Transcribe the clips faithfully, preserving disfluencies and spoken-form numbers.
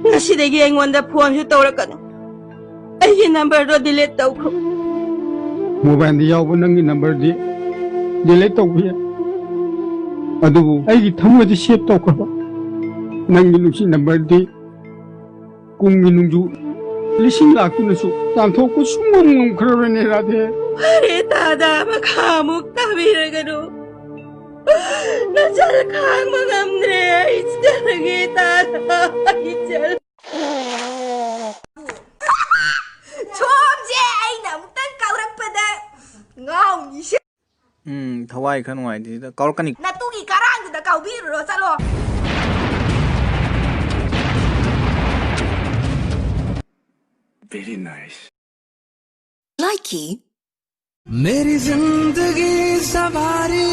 ꯉꯁꯤꯗꯒꯤ ꯑꯩꯉꯣꯟꯗ ꯐꯣꯟꯁꯨ ꯇꯧꯔꯛꯀꯅꯨ꯫ ꯑꯩꯒꯤ ꯅꯝꯕꯔꯗꯣ ꯗꯤꯂꯤꯠ ꯇꯧꯈ꯭ꯔꯣ꯫ ꯃꯣꯕꯥꯏꯜꯗ ꯌꯥꯎꯕ ꯅꯪꯒꯤ ꯅꯝꯕꯔꯗꯤ ꯗꯤꯂꯤꯠ ꯇꯧꯕ ꯌꯥꯏ, ꯑꯗꯨꯕꯨ ꯑꯩꯒꯤ ꯊꯃꯣꯏꯗ ꯁꯦꯚ ꯇꯧꯈ꯭ꯔꯕ ꯅꯪꯒꯤ ꯅꯨꯡꯁꯤ ꯅꯝꯕꯔꯗꯤ ꯀꯨꯝꯒꯤ ꯅꯣꯡꯖꯨ ꯂꯤꯁꯤꯡ ꯂꯥꯛꯇꯨꯅꯁꯨ ꯇꯥꯟꯊꯣꯛꯄ ꯁꯨꯡꯉꯝ ꯉꯝꯈ꯭ꯔꯕꯅꯦ, ꯔꯥꯙꯦ꯫ ꯐꯔꯦ, ꯇꯥꯗ, ꯃꯈꯥ ꯑꯃꯨꯛ ꯇꯥꯕꯤꯔꯒꯅꯨ꯫ ꯅꯆꯜ ꯈꯥꯡꯕ ꯉꯝꯗ꯭ꯔꯦ, ꯑꯩ ꯆꯠꯂꯒꯦ, ꯇꯥꯗ, ꯑꯩ ꯆꯠꯂ- ꯁꯣꯝꯁꯦ ꯑꯩꯅ ꯑꯃꯨꯛꯇꯪ ꯀꯥꯎꯔꯛꯄꯗ ꯉꯥꯎꯅꯤꯁꯦ꯫ ꯎꯝ, ꯊꯋꯥꯏ ꯈꯔ ꯅꯨꯡꯉꯥꯏꯇꯦ꯫ ꯁꯤꯗ ꯀꯥꯎꯔꯛꯀꯅꯤ꯫ ꯅꯇꯨꯒꯤ ꯀꯔꯥꯡꯗꯨꯗ ꯀꯥꯎꯕꯤꯔꯨꯔꯣ, ꯆꯠꯂꯣ꯫ Very nice. Likey. मेरी जिंदगी सवारी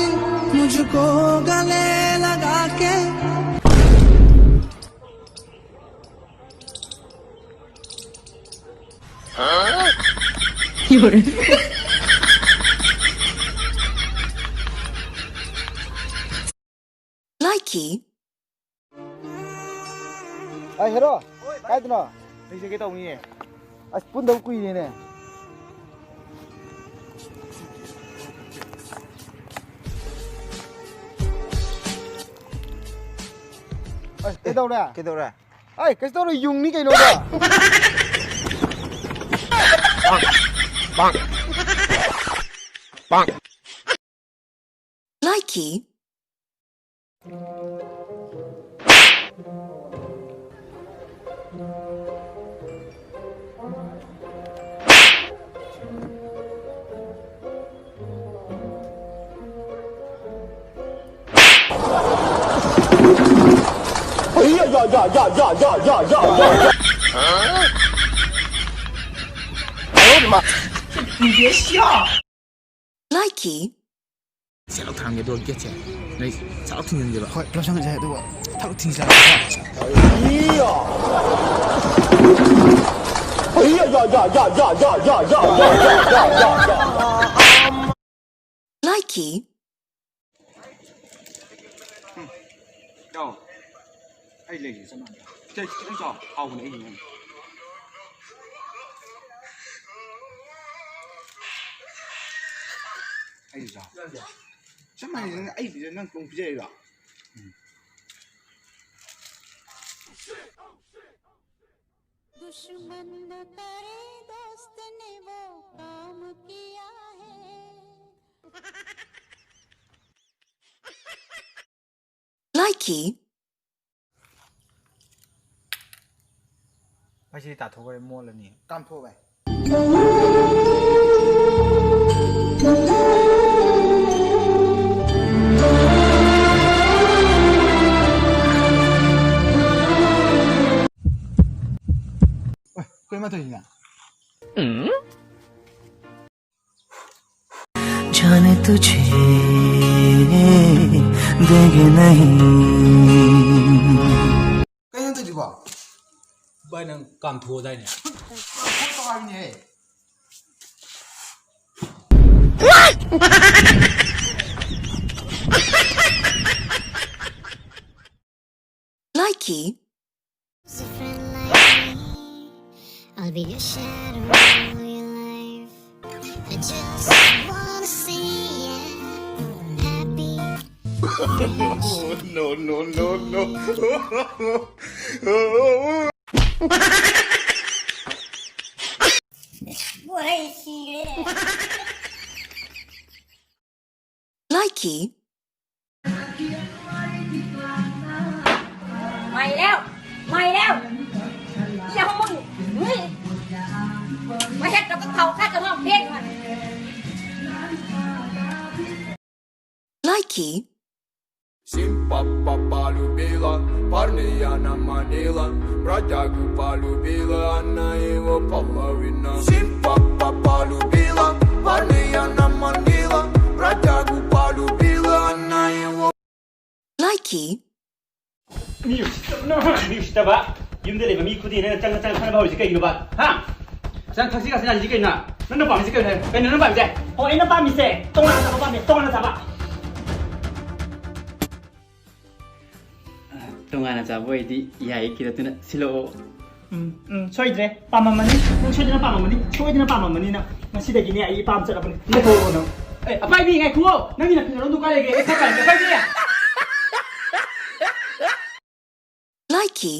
मुझको गले लगा के। Likey. ꯑꯩ ꯍꯦꯔꯣ, ꯀꯥꯏꯗꯅꯣ? ꯂꯩꯖꯒꯦ ꯇꯧꯅꯤꯌꯦ꯫ ꯑꯁ, ꯄꯨꯟꯗꯕ ꯀꯨꯏꯔꯦꯅꯦ꯫ ꯑꯁ, ꯀꯩꯗꯧꯔꯦ? ꯀꯩꯗꯧꯔꯦ? ꯑꯩ, ꯀꯩꯁꯨ ꯇꯧꯔꯣꯏ, ꯌꯨꯡꯅꯤ ꯀꯩꯅꯣꯗꯣ꯫ Likey. Likey. ꯁꯦ ꯂꯧꯊꯔꯝꯒꯦ, ꯑꯗꯨꯒ ꯒꯦꯠꯁꯦ ꯅꯣꯏ ꯆꯥꯛ ꯊꯤꯡꯖꯤꯟꯁꯦꯕ꯫ ꯍꯣꯏ, ꯄꯨꯂꯞ ꯆꯪꯉꯁꯦ, ꯑꯗꯨꯒ ꯊꯛ ꯊꯤꯡꯖꯤꯜꯂꯒ꯫ Likey. ꯏꯇꯥꯎ, ꯑꯩ ꯂꯩꯔꯤ ꯆꯞ ꯃꯥꯟꯅꯩ꯫ ꯁꯦ, ꯈꯤꯇꯪ ꯆꯥꯎ꯫ ꯍꯥꯎꯕꯅꯦ ꯑꯩꯒꯤꯅꯦ꯫ ꯑꯩꯁꯨ ꯆꯥꯎ꯫ ꯆꯞ ꯃꯥꯟꯅꯩ꯫ ꯅꯪ ꯑꯩ ꯄꯤꯖ-, ꯅꯪ ꯇꯣꯡ ꯄꯤꯖꯔꯤꯔꯣ? ꯎꯝ꯫ दुश्मन न करे दोस्त ने वो काम किया है। Likey. ꯃꯁꯤ ꯇꯥꯊꯣꯛꯈ꯭ꯔꯦ, ꯃꯣꯠꯂꯅꯤ꯫ ꯀꯥꯝꯊꯣꯛꯑꯣ ꯚꯥꯏ꯫ ꯑꯣꯏ, ꯀꯩ ꯃꯊꯛꯁꯤꯅ? जाने तुझे देंगे नहीं। ꯀꯩꯅꯣ ꯇꯧꯔꯤꯕꯣ? ꯚꯥꯏ, ꯅꯪ ꯀꯥꯝꯊꯣꯛꯑꯗꯥꯏꯅꯦ? ꯀꯥꯝꯊꯣꯛꯑꯣ ꯍꯥꯏꯕꯅꯦꯍꯦ꯫ Likey. A friend like me, I'll be your shadow all your life. I just wanna see you happy. No, no, no, no. Likey. ใหม่แล้ว ใหม่แล้ว เดี๋ยวมึง เฮ้ย มาเฮ็ดกับเขาข้าจะร้องเพลงมัน Likey. Симпа папа любила парня, она манила. Бродягу полюбила, она его половина. Симпа папа любила парня, она манила. Бродягу полюбила, она его. Likey. ꯃꯤ ꯎꯁꯤꯠꯇꯕꯅ, ꯃꯤ ꯎꯁꯤꯠꯇꯕ꯫ ꯌꯨꯝꯗ ꯂꯩꯕ ꯃꯤ ꯈꯨꯗꯤꯡ ꯅꯪꯅ ꯆꯪꯉ ꯆꯪꯉ ꯈꯠꯅꯕ ꯍꯧꯔꯤꯁꯦ ꯀꯩꯒꯤꯅꯣꯕ? ꯍꯥ? ꯆꯪ ꯊꯛꯁꯤ ꯈꯥꯁꯤ ꯅꯥꯔꯤꯁꯦ ꯀꯩꯅꯣ? ꯅꯪꯅ ꯄꯥꯝꯃꯤꯁꯦ ꯀꯩꯅꯣ? ꯀꯩꯅꯣ ꯅꯪꯅ ꯄꯥꯝꯃꯤꯁꯦ? ꯍꯣ, ꯑꯩꯅ ꯄꯥꯝꯃꯤꯁꯦ ꯇꯣꯉꯥꯟꯅ ꯆꯥꯕ ꯄꯥꯝꯃꯦ, ꯇꯣꯉꯥꯟꯅ ꯆꯥꯕ꯫ ꯇꯣꯉꯥꯟꯅ ꯆꯥꯕ ꯑꯣꯏꯗꯤ ꯌꯥꯏꯌꯦ, ꯀꯤꯔꯠꯇꯨꯅ ꯁꯤꯜꯂꯛꯑꯣ꯫ ꯎꯝ, ꯎꯝ, ꯁꯣꯏꯗ꯭ꯔꯦ꯫ ꯄꯥꯝꯃꯝꯃꯅꯤ꯫ ꯅꯪ ꯁꯣꯏꯗꯅ ꯄꯥꯝꯃꯝꯃꯅꯤ꯫ ꯁꯣꯏꯗꯅ ꯄꯥꯝꯃꯝꯃꯅꯤ ꯅꯪ꯫ ꯉꯁꯤꯗꯒꯤꯅꯦ ꯑꯩ ꯏꯄꯥꯝ ꯆꯠꯂꯕꯅꯤ꯫ ꯂꯩꯍꯧꯔꯣ ꯅꯪ꯫ ꯑꯦ, ꯑꯄꯥꯏꯕꯤ, ꯉꯥꯏꯈꯨꯑꯣ꯫ ꯅꯪꯒꯤ ꯅꯐꯤ ꯅꯔꯣꯟꯗꯣ ꯀꯥꯏ ꯂꯩꯒꯦ? ꯑꯦ, ꯈꯔ ꯄꯥꯏꯒꯦ, ꯑꯄꯥꯏꯕꯤ꯫ Likey